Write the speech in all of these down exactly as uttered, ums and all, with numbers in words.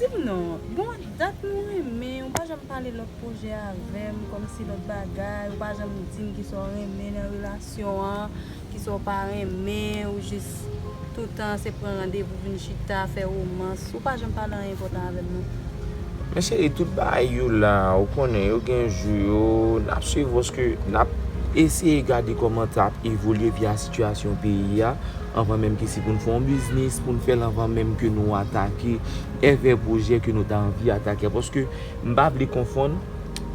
Di m non, gon dat nou renmen, ou pa janm pale lòt pwojè avè m, kòmsi lòt bagay, ou pa janm di m kisa w renmen nan relasyon an, kisa w pa renmen, ou jis toutan se pran randevou vin chita, fè womans, ou pa janm pale anyen enpòtan avè m non. Men cheri, tout bagay yo la, ou konnen yo gen jou yo, n ap swiv paske n ap eseye gade kòman sa ap evolye via sitiyasyon peyi a, anvan menm ke si pou n fè yon biznis, pou n fè l anvan menm ke nou atake èvè pwojè ke nou ta anvi atake a, paske m pa vle konfonn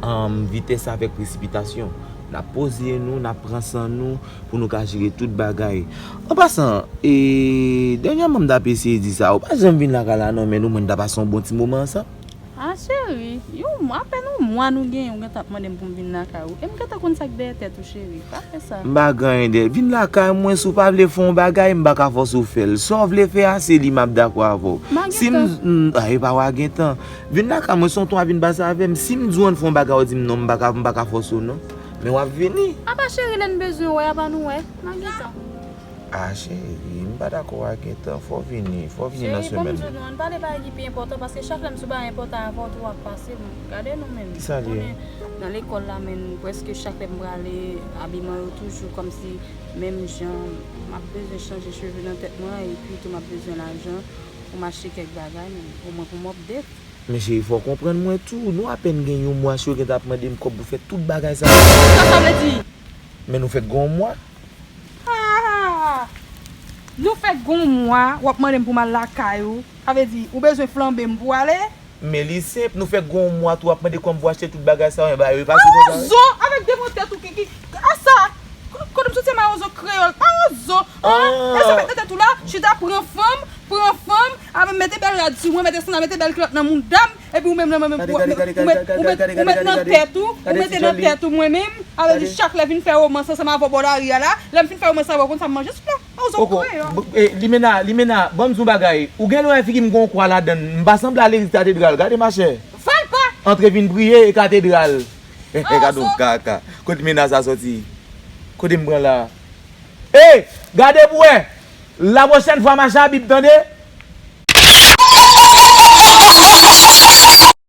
um, vitès avèk presipitasyon. N ap poze nou, n ap pran san nou pou nou ka jere tout bagay. An pasan, e, dènyèman m t ap eseye di sa, ou pa janm vin lakay la non, men nou mwen n ta pase yon bon ti moman ansanm. Ah cheri, yon mwa, apèn yon mwa nou genyen, ou gentan ap mande m pou m vin lakay ou. E m gentan konn sa k dèyè tèt ou cheri, pa fè sa. M pa gen anyen dèyè. Vin lakay mwen, si w pa vle fè yon bagay, m pa ka fòse w fè l. Sa w vle fè a, se li m ap dakò avè w. M pa Si m, gentan. m, a, e pa w a gentan. Vin lakay mwen, se yon ton a vin pase avè m. Si m di w ann fè yon bagay, w di m non, m pa ka, m pa ka fòse w non. Men w ap vini. Apa cheri, lè n bezwen wè, apa nou wè. M pa gentan. Ah cheri, m pa dakò a gentan, fò w vini, fò w vini nan Cheri, ban m semèn di w non, ann pale bagay ki pi enpòtan, paske chak lè m sou bagay enpòtan avè w, tou w ap pase m. Gade nou menm. Kisa l ye? Konnen nan lekòl la menm, prèske chak lè m prale, abiman yo toujou kòmsi menm jan. M ap bezwen chanje cheve nan tèt mwen, epi tou m ap bezwen lajan pou m achte kèk bagay menm, omwen pou m update. Men cheri, fò w konprann mwen tou, nou apèn gen yon mwa, si w gentan ap mande m kòb pou fè tout bagay sa. Sa sa vle di? Men nou fèk gen yon mwa. Ah! Nou fèk gen yon mwa, w ap mande m pou m al lakay ou. Sa vle di, ou bezwen flanbe m pou w ale? Men li senp, nou fèk gen yon mwa tou ap mande kòb pou achte tout bagay sa yo, men bagay yo pase konsa. Mawonzo avèk devan tèt ou ki, ki, a sa? Kote m soti a mawonzo kreyòl, mawonzo, an? E sa met nan tèt ou la, chita pran fanm, pran fanm, apre mete bèl rad sou mwen, mete sandal, mete bèl kilòt nan mouda m, epi ou menm nan mwen menm ou met nan tèt ou, ou mete nan tèt ou mwen menm, avè di chak lè vin fè womans ansanm avè w bò lari a la, lè m fin fè womans avè w konn sa m manje sou la. Mawonzo kreyòl. Limena, Limena, ban m di w yon bagay. Ou gen lwen figi m gen yon kwa ladann. M pa sanble ale legliz katedral. Gade machè. Fè l pa. Antre vin priye e katedral. Gade yon kaka. Kote Limena sa soti? Kote m pran la? Ey, gade pou wè. La pwochèn fwa mache a Bib tande.